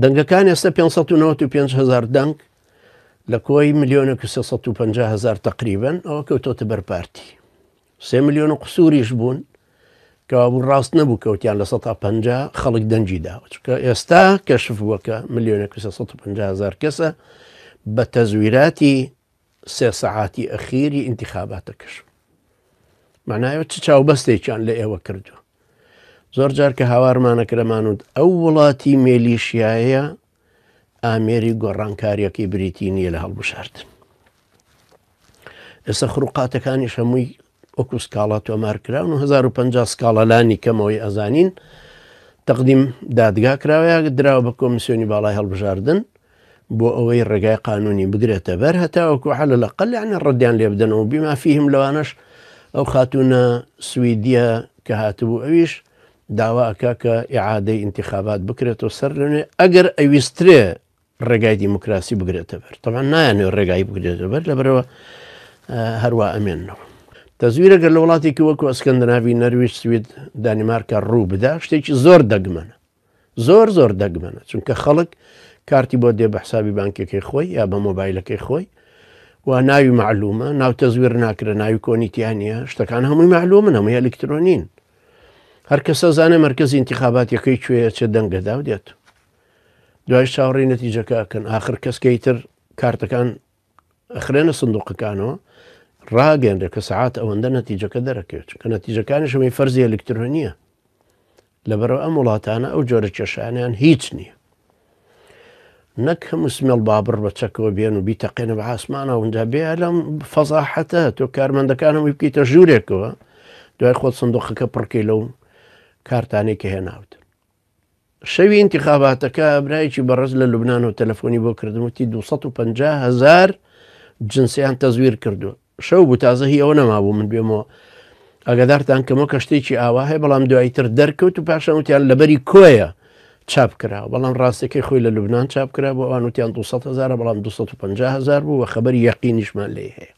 دەنگەکان ئێستا 595 هزار دەنگ لە کۆی ملیۆنێک و 350 هزار تقریبن ئەوە کەوتۆتە بەر پارتی. سێ ملیۆن و قسووریش بوون کەوابوو ڕاست نەبوو کەوتیان 50% خەڵک دەنگی داوە چونکە ئێستا کەشف بووە کە ملیۆنێک و 350 هزار کەسە بە تەزویراتی سێ سەعاتی ئەخیری ئینتیخاباتەکەش معنایەوە چ چاوبەستێکیان لە ئێوە کردووە زۆر جار کە هاوارمانە کرەمانوت ئەو وڵاتی مێلیشیایە ئامێری گۆڕانکاریەکەی بریتی نییە لە هەڵبژاردن ئێستا خروقاتەکانیش هەمووی وەکو سکاڵا تۆمار کراون و 1050 سکاڵا لانی کەمەوەی ئەزانین تەقدیم دادگا کراوە دراوە بە کۆمیسیۆنی باڵای هەڵبژاردن بۆ ئەوەی ڕێگای قانونی بگرێتە بەر هەتاوەکو عەلە لەقەل یعنی ڕەدیان لێ بدەنەوە بیما فیهم لەوانەش ئەو خاتوونە سویدیە کە هاتبوو ئەویش داوا ئەکا کە ئیعادەی ئینتیخابات بکرێتەوە سەر لەنوێ ئەگەر ئەویسترێ ڕێگای دیموکراسی بگرێتە بەر تەبعەن نایانەوێت ڕێگای بگرێتە بەر لەبەرەوە هەروا ئەمێنەوە تەزویرە گەر لە وڵاتێکی وەکو ئەسکەندناوی نەرویج سوید دانیمارکە ڕوو بدا شتێکی زۆر دەگمەنە زۆر زۆر دەگمەنە چونکە خەڵک کارتی بۆ دێ بە حسابی بانکەکەی خۆی یا بە مۆبایلەکەی خۆی و ناوی معلومە ناو تەزویر ناکرە ناوی کۆنی تیانە شتەکان هەمووی معلومن هەمووی ئەلکترۆنین هەر کەسە زانێ مەرکەزی ئینتیخاباتیەکەی کوێیە چێ دەنگەدا و دێت دوایش چاوەڕێی نەتیجەکە ئەکەن ئاخر کەس کەی تر کارتەکان ئەخرێنە سندوقەکانەوە ڕاگەێنرێ کە سەعات ئەوەندە نەتیجەکە دەرەکەوێت چونکە نەتیجەکانیش هەمووی فەرزی ئەلکترۆنیە لەبەرەوە ئەم وڵاتانە ئەو جۆرە کێشانیان هیچ نییە نەک هەموو سمێڵ بابڕ بە چەکەوە بێن و بیتەقێنە بە ئاسمانە اونجا بێ لەم فەزاحەتە تۆ کارمەندەکان هەمووی بکەیتە ژوورێکەوە دوای خۆت سندوقەکە پڕکەی لەو کارتانەی کە هێناوت شەوی ئینتیخاباتەکە برایەکی بەڕێز لە لوبنانەوە تەلەفۆنی بۆ کردم وتی 250 هزار جنسیان تەزویر کردووە شەو بوو تازە هی ئەوە نەمابوو من بێمەوە ئاگادارتان کەمەوە کە شتێکی ئاوا هەیە بەڵام دوایی تر دەرکەوت و پاشان وتیان لەبەری کۆیە چاپ کرا بەڵام ڕاستەکەی خۆی لە لوبناان چاپ کرا بۆ ئەوان وتیان 200 هزارە بەڵام 250 هزار بوو و خەبەری یەقینیشمان لێ هەیە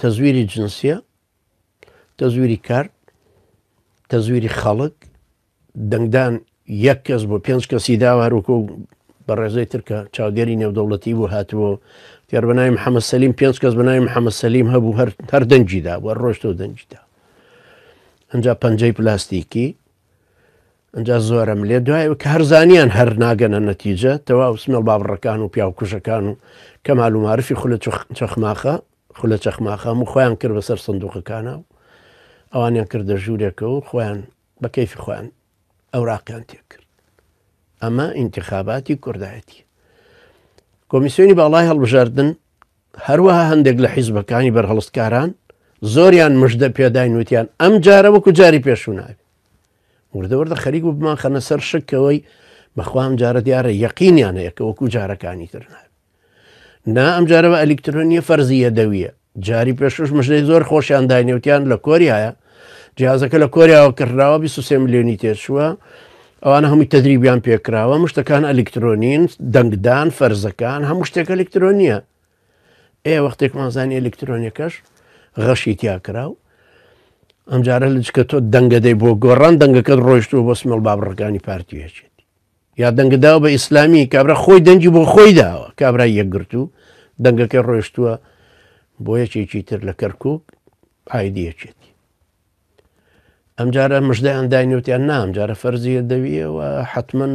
تەزویری جنسیە تەزویری کارت تەزویری خەڵک دەنگدان یەک کەس بۆ پێنج کەسی داوە هەروەکو بەڕێزەی تر کە چاودێری نێودەوڵەتی بوو هاتبوو تێر بە ناوی محەممەد سەلیم پێنج کەس بە ناوی محەممەد سەلیم هەبوو هەر هەر دەنگی دا بوو هەر ڕۆشتەوە دەنگی دا ئەنجا پەنجەی پلاستیکی ئەنجا زۆرم لێ دوای کە هەرزانیان هەر ناگەنە نەتیجە تەواو سمێڵ بابڕەکان و پیاوکوژەکان و کەمال و مارفی خولە چەخماخە خولە چەخماخە هەموو خۆیان کرد بەسەر سندوقەکانە و ئەوانیان کردە ژوورێکە و خۆیان بە کەیفی خۆیان ئەوراقیان تێکرد ئەمە ئینتخاباتی کوردایەتی کۆمیسیۆنی باڵای هەڵبژاردن هەروەها هەندێک لە حیزبەکانی بەرهەڵستکاران زۆریان مژدە پێداین وتیان ئەم جارە وەکو جاری پێشوو نابێت وردە وردە خەریک بوو بمانخەنە سەر شکەوەی بەخوا ئەم جارە دیارە یەقینیان هەیە کە وەکو جارەکانی تر نابێت نا ئەم جارە بە ئەلیکترۆنیە فەرزی یەدەویە جاری پێشوش مژدەی زۆر خۆشیان داینێوتیان لە کۆریایە جیازەکە لە کۆریاوە کڕراوە 23 ملیۆنی تێچووە ئەوانە هەمووی تەدریبیان پێکراوە مشتەکان ئەلیکترۆنین دەنگدان فەرزەکان هەموو شتێک ئەلیکترۆنیە ئێ وەختێکمان زانی ئەلیکترۆنیەکەش غەشی تیا کراو ئەمجارە لەجکە تۆ دەنگەدەی بۆ گۆڕان دەنگەکەت ڕۆیشتووە بۆ سمێڵ بابڕەکانی پارتی یەکێتی یا دەنگداوە بە ئیسلامی کابرا خۆی دەنگی بۆ خۆی داوە کابرای یەکگرتوو دەنگەکەی ڕۆیشتووە بۆ یەکێکی تر لە کەرکک ئایدی یەکێتی ئەمجارە مژدەیان داینوتیان نا ئەمجارە فەرزیە دەویەوە حتمما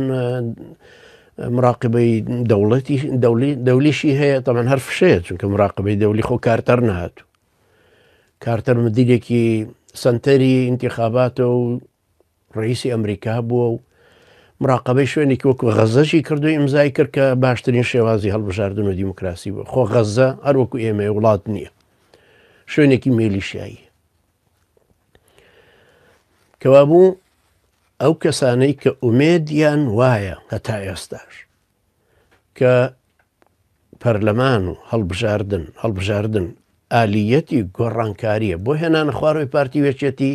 مراقبەی دەوڵەتی دەولی دەولیشی هەیە تەمان هەر فشەیە چونکە مراقبەی دەولی خۆ کارتەر نهاتوو کارتەر مدیرێکی سنتەری انتخاباتە و ڕئیسی ئەمریکا بووە و مراقبەی شوێنێکی وەکو غەزەشی کردو ئیمزای کرد کە باشترین شێوازی هەڵبژاردن و دیموکراسی بوو خۆ غەزە هەر وەکو ئێمە وڵات نییە شوێنێکی مێلیشیایی کەوابوو ئەو کەسانەی کە ئومێدیان وایە هەتا ئێستاش کە پەرلەمان و هەڵبژاردن هەڵبژاردن ئالیەتی گۆڕانکاریە بۆ هێنانە خوارەوەی پارتی وێچێتی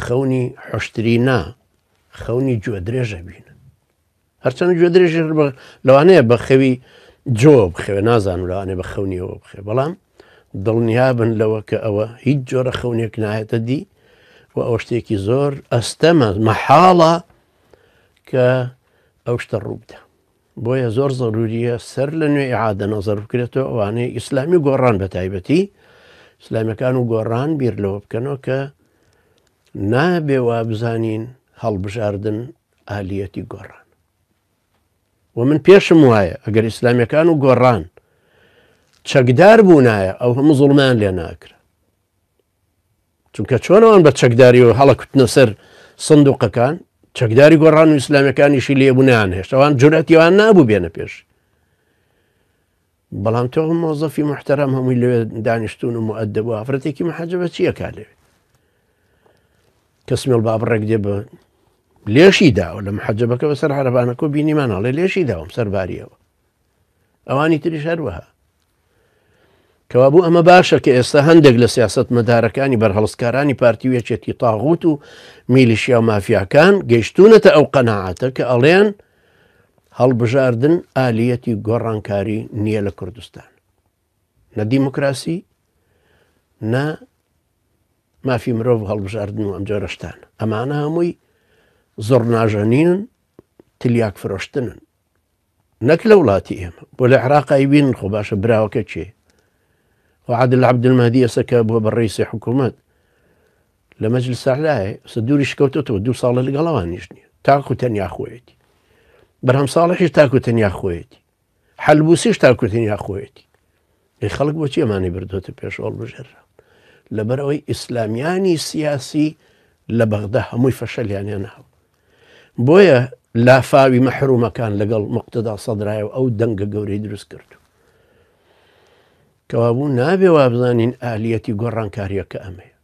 خەونی حشتری نا خەونی گوێدرێژە بینن هەرچەند گوێدرێژ لەوانەیە بە خەوی جۆ بخەوێ نازانم لەوانەیە بە خەونیەوە بخێ بەڵام دڵنیابن لەوە کە ئەوە هیچ جۆرە خەونێک نایەتە دی و ئەوە شتێکی زۆر ئەستەمە مەحاڵە. کە ئەو شتە ڕووبدا. بۆیە زۆر زەروریە سەر لە نوێ ئیعادە نەزەر بکرێتەوە ئەوانەی ئیسلامی و گۆڕان بە تایبەتی ئیسلامیەکان و گۆڕان بیر لەوە بکەنەوە کە نابێ وابزانین هەڵبژاردن ئالیەتی گۆڕان و من پێشم وایە ئەگەر ئیسلامیەکان و گۆڕان چەکدار بوونایە ئەو هەموو زوڵمیان لێ ناکرا چونکە چۆن ئەوان بە چەکداریەوە هەڵەکوتنە سەر سندوقەکان چەکداری گۆڕان و ئیسلامیەکانیشی لێبوو نەیان هێشت ئەوان جورئەتی ئەوان نابوو بێنە پێش بەڵام تۆ مۆزەفی محتەرەم هەمووی لەوێ دانیشتون و مؤدب و ئافرەتێکی محەجەبە چیەکا لەوێ کەسمێڵ بابڕێک دێ بە لێشی داوە لە محەجەبەکە بەسەر عەرەبانەکە و بینیمان ئەڵێ لێشی داوم سەرباریەوە ئەوانی تریش هەروەها کەوابوو ئەمە باشە کە ئێستا هەندێک لە سیاسەتمەدارەکانی بەرهەڵستکارانی پارتی و یەکێتی تاغوت و میلیشیا و مافیاکان گەیشتوونەتە ئەو قەناعەتە کە ئەڵێن هەڵبژاردن ئالیەتی گۆڕانکاری نییە لە کوردستان نە دیموکراسی نە مافی مرۆڤ هەڵبژاردن و ئەم جۆرە شتان ئەمانە هەمووی زڕناژەنینن تلیاک فرۆشتنن نەک لە وڵاتی ئێمە بۆ لە عێراق ئەیبینن خۆ باشە براوەکە کێ خۆ عادل عەبدولمەهدی ئێستا کە بووە بە ڕئیسی حکوومەت لە مەجلس لایە ئێستا دووری شکەوتەوە دوو ساڵە لەگەڵ ئەوانیش نییە تاکو تەنیا خۆیەتی بەرهەم ساڵحیش تاکو تەنیا خۆیەتی حەلبوسیش تاکو تەنیا خۆیەتی ئەی خەڵک بۆچی ئەمانەی بردۆتە پێش هەڵبژێررا لەبەر ئەوەی ئیسلامیانی سیاسی لە بەغدا هەمووی فەشەلیان هێناوە بۆیە لافاوی مەحرومەکان لەگەڵ مقتەدا سەدرایە و ئەو دەنگە گەورەی دروست کرد کەوابوو نابێ وابزانین ئالیەتی گۆڕانکاریەکە ئەمەیە.